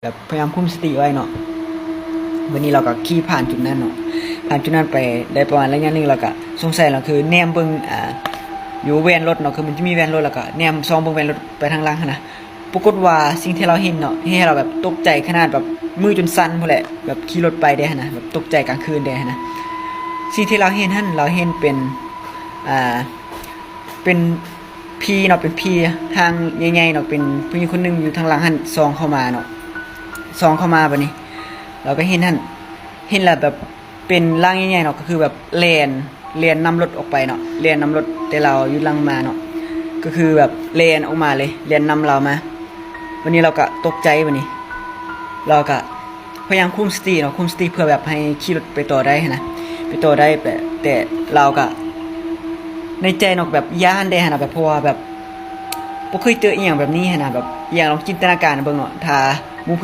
ແບບພະຍາຍາມຄຸມສະຕິໄວ້ເນາະ. ບາດນີ້ລາວກໍຂີ່ຜ່ານຈຸດນັ້ນເນາະ, ຜ່ານຈຸດນັ້ນໄປໄດ້ປະມານໄລຍະໜຶ່ງ ແລ້ວກໍສົງໄສ ລາວຄືແນມເບິ່ງ ອ່າ ຢູ່ແວ່ນລົດເນາະ, ຄືມັນຈະມີແວ່ນລົດ ແລ້ວກໍແນມສ່ອງເບິ່ງແວ່ນລົດໄປທາງຫຼັງຫັ້ນນະ. ປາກົດວ່າສິ່ງທີ່ລາວເຫັນເນາະ ເຮັດໃຫ້ລາວແບບຕົກໃຈຂະໜາດແບບມືຈົນສັ່ນພຸ້ນແຫຼະ, ແບບຂີ່ລົດໄປເດ້ຫັ້ນນະ, ແບບຕົກໃຈກາງຄືນເດ້ຫັ້ນນະ. ສິ່ງທີ່ລາວເຫັນຫັ້ນ ລາວເຫັນເປັນ ອ່າ ເປັນຜີເນາະ, ເປັນຜີຮ່າງໃຫຍ່ໆເນາະ, ເປັນຜູ້ຍິງຄົນໜຶ່ງຢູ່ທາງຫຼັງຫັ້ນສ່ອງເຂົ້າມາເນາະ, ສ່ອງເຂົ້າມາ. ບາດນີ້ລາວກໍເຫັນຫັ້ນ ເຫັນແລ້ວແບບເປັນຮ່າງໃຫຍ່ໆເນາະ, ກໍຄືແບບແລ່ນ ແລ່ນນຳລົດອອກໄປເນາະ, ແລ່ນນຳລົດ ແຕ່ລາວຢູ່ຫຼັງມາເນາະ, ກໍຄືແບບແລ່ນອອກມາເລີຍ ແລ່ນນຳລາວມາ. ບາດນີ້ລາວກໍຕົກໃຈ, ບາດນີ້ລາວກໍພະຍາຍາມຄຸມສະຕິເນາະ, ຄຸມສະຕິເພື່ອແບບໃຫ້ຂີ່ລົດໄປຕໍ່ໄດ້ຫັ້ນນະ, ໄປຕໍ່ໄດ້. ແຕ່ ແຕ່ລາວກໍໃນໃຈເນາະ ແບບຢ້ານເດ້ຫັ້ນນະ, ແບບ ເພາະວ່າແບບບໍ່ເຄີຍເຈີອີ່ຫຍັງແບບນີ້ຫັ້ນນະ, ແບບອີ່ຫຍັງ ລອງຈິນຕະນາການເບິ່ງເນາະ, ຖ້າໝູ່